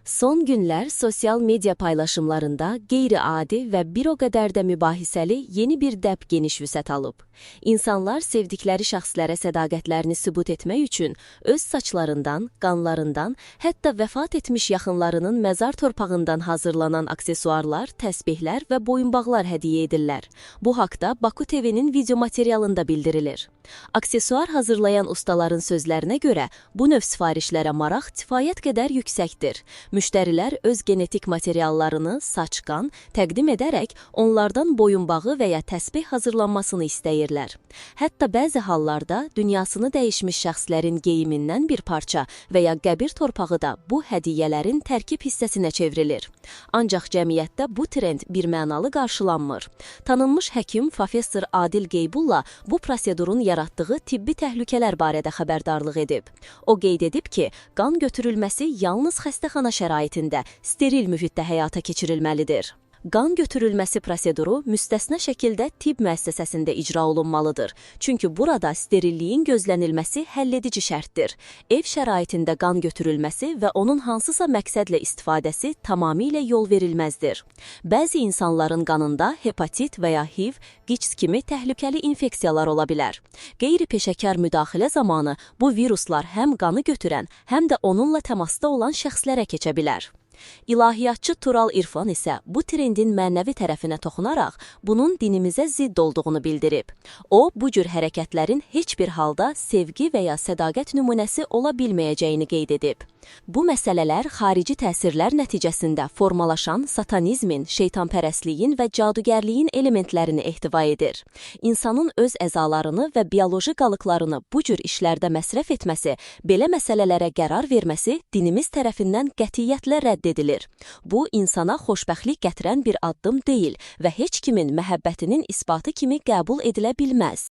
Son günlər sosial media paylaşımlarında qeyri-adi və bir o qədər də mübahisəli yeni bir dəb geniş vüsət alıb. İnsanlar sevdikləri şəxslərə sədaqətlərini sübut etmək üçün öz saçlarından, qanlarından, hətta vəfat etmiş yaxınlarının məzar torpağından hazırlanan aksesuarlar, təsbehlər və boyunbağlar hədiyyə edirlər. Bu haqda Baku TV-nin video materialında bildirilir. Aksesuar hazırlayan ustaların sözlərinə görə bu növ sifarişlərə maraq kifayət qədər yüksəkdir. Müştərilər öz genetik materiallarını, saç, qan təqdim edərək onlardan boyunbağı və ya təsbeh hazırlanmasını istəyirlər. Hətta bəzi hallarda dünyasını dəyişmiş şəxslərin geyimindən bir parça və ya qəbir torpağı da bu hədiyyələrin tərkib hissəsinə çevrilir. Ancaq cəmiyyətdə bu trend birmənalı qarşılanmır. Tanınmış həkim professor Adil Qeybulla bu prosedurun yaratdığı tibbi təhlükələr barədə xəbərdarlıq edib. O qeyd edib ki, qan götürülməsi yalnız xəstəxana şəraitində, steril mühitdə həyata keçirilməlidir. Qan götürülməsi proseduru müstəsna şəkildə tibb müəssisəsində icra olunmalıdır. Çünki burada sterilliyin gözlənilməsi həlledici şərtdir. Ev şəraitində qan götürülməsi və onun hansısa məqsədlə istifadəsi tamamilə yol verilməzdir. Bəzi insanların qanında hepatit və ya HIV, QİÇS kimi təhlükəli infeksiyalar ola bilər. Qeyri-peşəkar müdaxilə zamanı bu viruslar həm qanı götürən, həm də onunla təmasda olan şəxslərə keçə bilər. İlahiyyatçı Tural İrfan isə bu trendin mənəvi tərəfinə toxunaraq bunun dinimizə zidd olduğunu bildirib. O, bu cür hərəkətlərin heç bir halda sevgi və ya sədaqət nümunəsi ola bilməyəcəyini qeyd edib. Bu məsələlər xarici təsirlər nəticəsində formalaşan satanizmin, şeytanpərəstliyin və cadugərliyin elementlərini ehtiva edir. İnsanın öz əzalarını və bioloji qalıqlarını bu cür işlərdə məsrəf etməsi, belə məsələlərə qərar verməsi dinimiz tərəfindən qətiyyətlə rədd edilir. Bu, insana xoşbəxtlik gətirən bir addım deyil və heç kimin məhəbbətinin isbatı kimi qəbul edilə bilməz.